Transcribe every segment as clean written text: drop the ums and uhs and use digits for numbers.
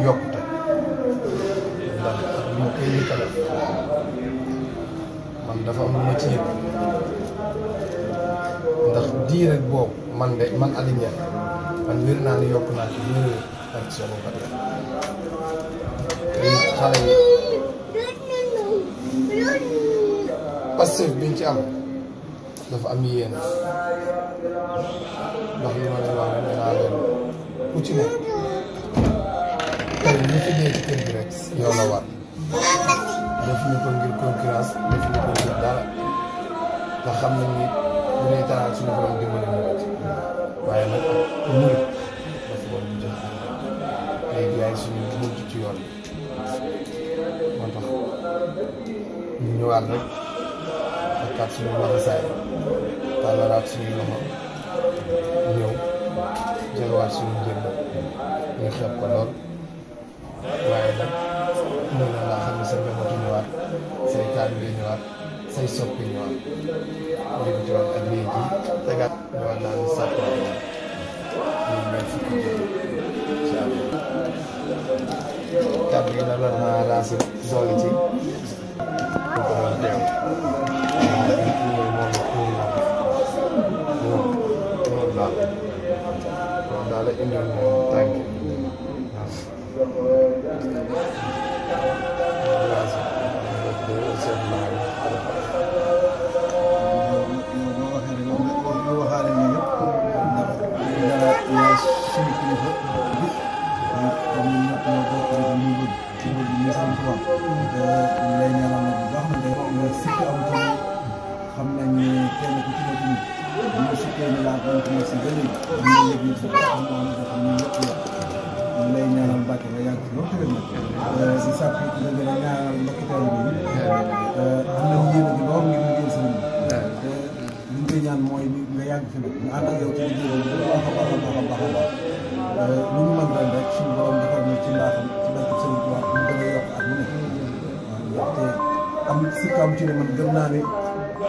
yokkute ndax li ma koy njëkk a def man dafa am lu ma ci yëg ndax diir rek boobu man Aliou Ndiaye man wér naa ne yokk naa ci wér ak solo ba tey xale yi Pastef biñ ci am dafa am yéen ndax li ma leen wax ne naa leen ku ci nekk tey li fi dee ci kër gi rek yow la war def ñu ko ngir concurrence def ñu ko ngir dara te xam nañ ni bu dee taal suñu borom dimbali ñu rek waaye nag murit dafa war ñu jox léegi yaay suñu muntu ci yoon moo tax ñu ñëwaat rek akkaat suñu laxasaay tàllalaat suñu loxo ñëw jëlwaat suñu njënd ñu xeeb ko lool waaye nag mën na laa xam ne sa njabootu ñëwaat say taalibe ñëwaat say soppi ñëwaat léegi ci wàllu ak léegi tegaat ñëwaat daal di sàkk ñu may fukki jël incha allah kàddu gi nag la naa raasi zooli ci pour ko doon teew moom daal la indil moom tànk xam nañ ne kenn ku ci nekk nii bu ñu sukkee ne laa doon commencé ba léegi ñu ngi lay ñaanal Mbàkke nga yàgg ci loolu tamit nag si sàpp yi nga gën a ñaanal mbokki taalibe yi am nañ yéene gi lool ngir liggéey sëriñ bi li ñu koy ñaan mooy nga yàgg fi nag ñu ànd ak yow ci liggéey bu baax a baax a baax a baax a baax lu ñu mën ren rek suñu borom defal ñu ci mbaaxam ci barke sëriñ Tuubaa ñu gën a yokk ak mu nekk waaw ndaxte am si kam ci ne man gëm naa ne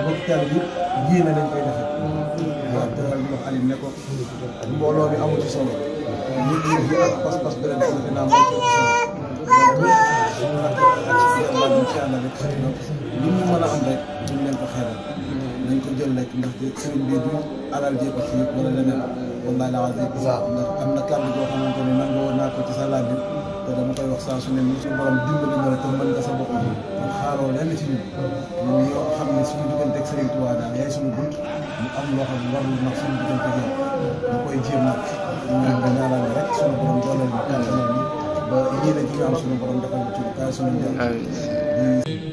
mbokki taalibe bi yéene lañ koy defee waaw te ñu wax Aliou ne ko mbooloo bi amul ci solo nit ñi bi ak pas-pas beneen bi dina am ci solo ñu ci àndal rek xëy na li ñu mën a am rek duñ leen ko xeeral nañ ko jël rek ndaxte sëriñ bi du alal jee ko ci yëpp wala leneen wallaay la wax ndax am na kàddu boo xamante ne nangu woon naa ko ci sa laaj bi te dama koy wax saa su ne nii suñu borom dimbali na la te mën nga sa bopp kon xaaroo lenn ci ñun ñun yoo xam ne suñu diggante ak Sëriñ Tuubaa daal yaay suñu bunt mu am loo xam ne war na nag suñu diggante ak yow ñu koy jéem nag ñu ko ñaanal rek suñu borom dooleel ñu kàttanal ñu ba yéene ji nga am suñu borom defal ñu ci kaay suñu njëriñ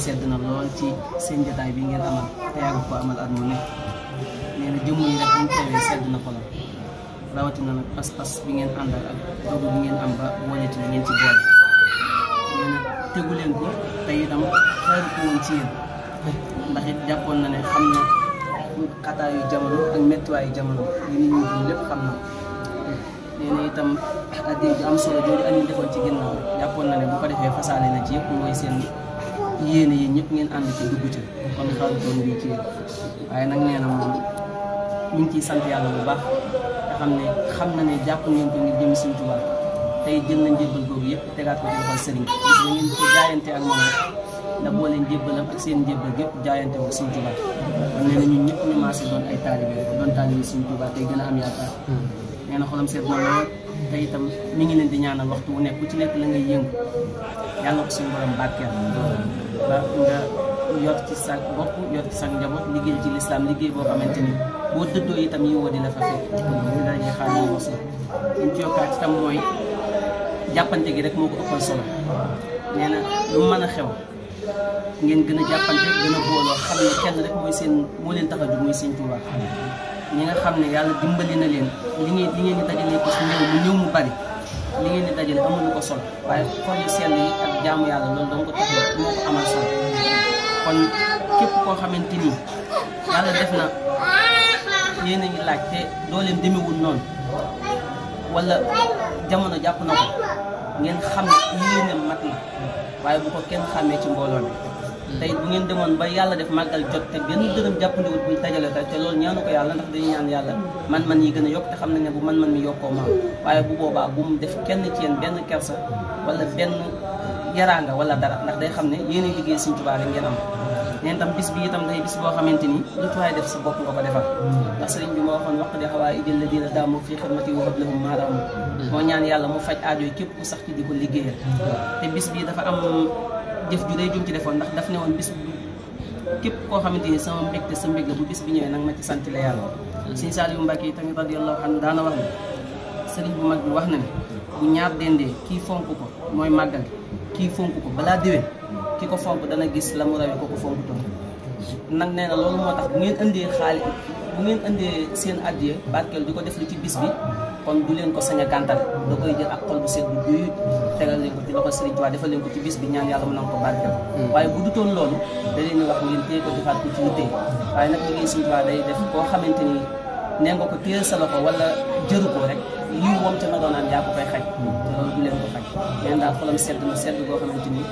sedd na lool ci seen jotaay bi ngeen amal te yàgg ko amal at mu nekk nee na jëmm yi rek bu ñu teewee sedd na xolam rawatina nag pas-pas bi ngeen àndal ak dogu bi ngeen am ba booleti li ngeen ci boole nee na tegu leen ko te itam xaaru ko woon ci yéen ndax it jàppoon na ne xam na xataayu jamono ak méttiwaayu jamono li nit ñi dund lépp xam na nee na itam addiya ju am solo jooju Aliou defoon ci ginnaaw jàppoon na ne bu ko defee fasaale na ci yëpp mooy seen yéene yi ñëpp ngeen ànd ci dugg ci kon xaru doon bi ci yéen waaye nag nee na moom ñu ngi ciy sant yàlla bu baax te xam na ne jàpp ngeen ko ngir jëm Sëriñ Tuubaa tey jël na njébbal googu yëpp tegaat ko ci loxol sëriñ bi da ngeen ko jaayante ak moom rek ndax boo leen njébbalam ak seen njébbal gépp jaayante ko Sëriñ Tuubaa kon nee na ñun ñëpp ñu maase doon ay taalibe doon taalibe Sëriñ Tuubaa tey gën a am yaakaar nee na xolam seet na lool te itam mi ngi leen di ñaanal waxtu wu nekk ku ci nekk la ngay yëngu yàlla ko suñu borom barkeel ba nga yor ci sa bopp yor ci sa njaboot liggéey ci lislaam liggéey boo xamante ni boo dëddoo itam yi woo dina fa fekk ñu dajee xaar ñu mos ñu ci yokkaat itam mooy jàppante gi rek moo ko ëppal solo nee na lu mën a xew ngeen gën a jàppante gën a booloo xam ne kenn rek mooy seen moo leen tax a jóg muy seen Tuuba ñi nga xam ne yàlla dimbali na leen li ngeen di dajale ko si néew mu bari li ngeen di dajale amuñu ko solo waaye xol yu sell yi ak jaamu yàlla loolu danga ko tax moo ko amal solo kon képp koo xamante ni yàlla def na yéen a ngi laaj te doo leen demewul noonu wala jamono jàpp na ko ngeen xam ne yéene mat na waaye bu ko kenn xàmmee ci mbooloo mi tey bu ngeen demoon ba yàlla def màggal jot te benn dërëm jàppandiwul buñ dajale te loolu ñaanu ko yàlla ndax dañuy ñaan yàlla man-man yi gën a yokk te xam nañ ne bu man-man mi yokkoo maam waaye bu boobaa bu mu def kenn ci yéen benn kersa wala benn yaraanga wala dara ndax day xam ne yéen a liggéey Sëriñ Tuubaa rek ngeen am neen tam bis bi itam day bis boo xamante ni lu tuwaay def sa bopp nga ko defal ndax sëriñ bi moo waxoon wax di xawaa ijël la dina daamu fii xidmati wa hablahum maaraamu moo ñaan yàlla mu faj aajo yi képp ku sax ci di ko liggéeyal te bis bi dafa am jëf ju day jum ci defoon ndax daf ne woon bis bi képp koo xamante ni sama mbégte sa mbég la bu bis bi ñëwee nag ma ci sant la yàlla Sëriñ Saaliu Mbàkke yi tamit radiyallahu anhu daana wax ne sëriñ bu mag bi wax na ne bu ñaar dendee kii fonk ko mooy màggal kii fonk ko balaa déwén ki ko fonk dana gis la mu rawee ko fonk toon nag nee na loolu moo tax bu ngeen indee xaalis bu ngeen indee seen addiya barkeel di ko def lu ci bis bi kon du leen ko sañ a gàntal da koy jël ak xol bu sedd bu guy tegal leen ko ci loxo Sëriñ Tuubaa defal leen ko ci bis bi ñaan yàlla mu nang ko barkeel waaye bu dutoon loolu da leen di wax ngeen téye ko defaat ko ci yitte waaye nag liggéey Sëriñ Tuubaa day def koo xamante ni nee nga ko téye sa loxo wala jëru ko rek lii moom ca na doon am yaa ko koy xaj te loolu du leen ko xaj leen daal xolam sedd na sedd boo xamante ni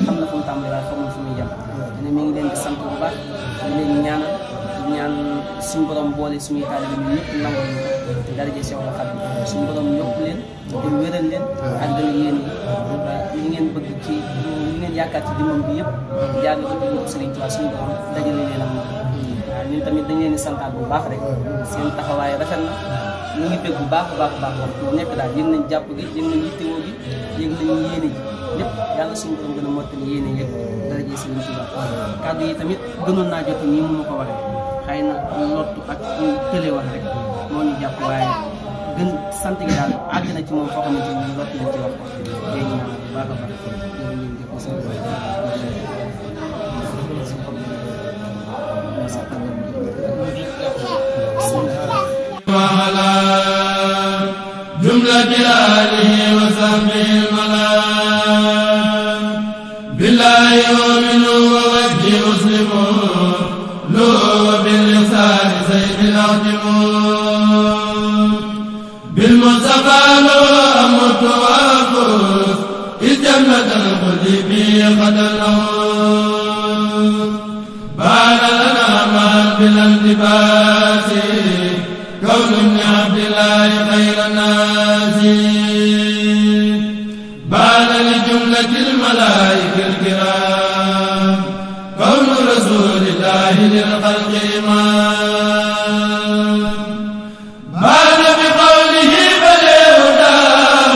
xam na fu mu tàmbali waaye xamul fu muy jëm ne mi ngi leen di sant bu baax di leen ñaanal di ñaan suñu borom boole suñuy taalibe ñun ñëpp nangul ñu te daraje Seexul Xadiim suñu borom yokk leen di wéral leen ak gën a yéen yi li ngeen bëgg ci li ngeen yaakaar ci jëmmam bi yëpp jaar na ko ci Sëriñ Tuubaa suñu borom dajale leen ak moom waaw ñun tamit dañ leen di santaat bu baax rek seen taxawaay rafet na ñu ngi bég bu baax a baax waxtu nekk daal yëg nañ jàpp gi yëg nañ yittewoo gi yëg nañ yéene ji lépp yàlla suñu borom gën a mottali yéene yëg daraje Sëriñ Tuubaa kàddu yi tamit gënoon naa jot nii mu ma ko waxee xëy na lottu ak télé wax rek moo ñu jàpp waaye gën sant gi daal àgg na ci moom foo xamante ni lottu lañ ci wax ko léegi ñaan bu baax a baax وعلى جملة آله وصحبه الملام بالله يؤمن ووجه مسلم له وباللسان سيف الأختم بالمصطفى له أمت وأفوز إذ جنة الخلد به قد الأوز بان لنا ما بلا التباس كون ابن عبد الله خير الناس بان لجملة الملائكة الكرام كون رسول الله للخلق إمام بان بقوله بل هداه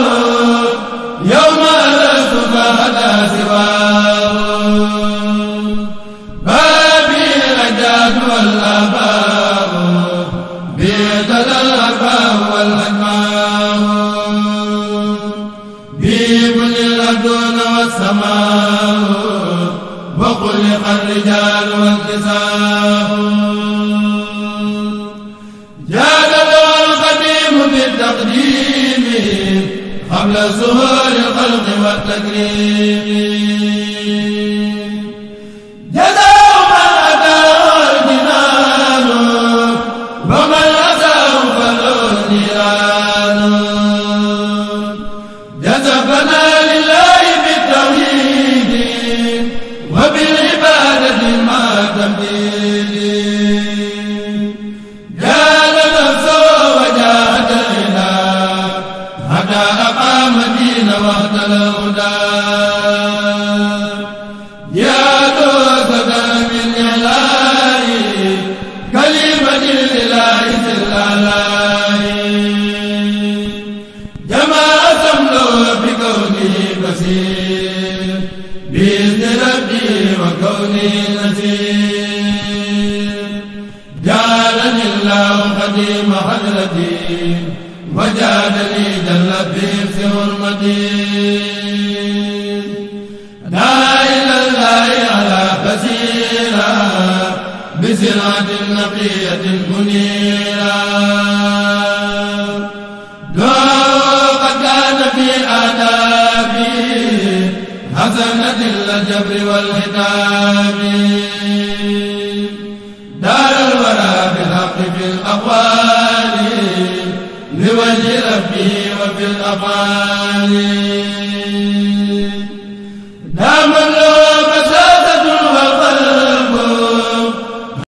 يوم ألست فهدى سواه بابي الأجداد والآباء بيدل الأرباب والأجماع بيبل الأرضون والسماء وخلق الرجال والنساء جادل القديم بالتقديم قبل ظهور الخلق والتكريم جزاء من أتاه الجنان ومن أتاه فله النيران جذبنا لله بالتوحيد وبالعبادة مع التمجيد جاد نفسه وجاهد الإله حتى أقام الدين وحده الهدى جادوا صدر من إعلاه كلمة الإله سلالاه جماعة سملوا بكونه بصير بإذن ربي وكونه نسير جعلني الله خديم حضرتي وجعلني جل بحفظ حرمتي لا إله إلا الله بسلعة نقية منيرة دعاء قد كان في آدابي حسنة الجبر والختام دار الورى بالحق في الأقوال لوجه ربي وفي الأفعال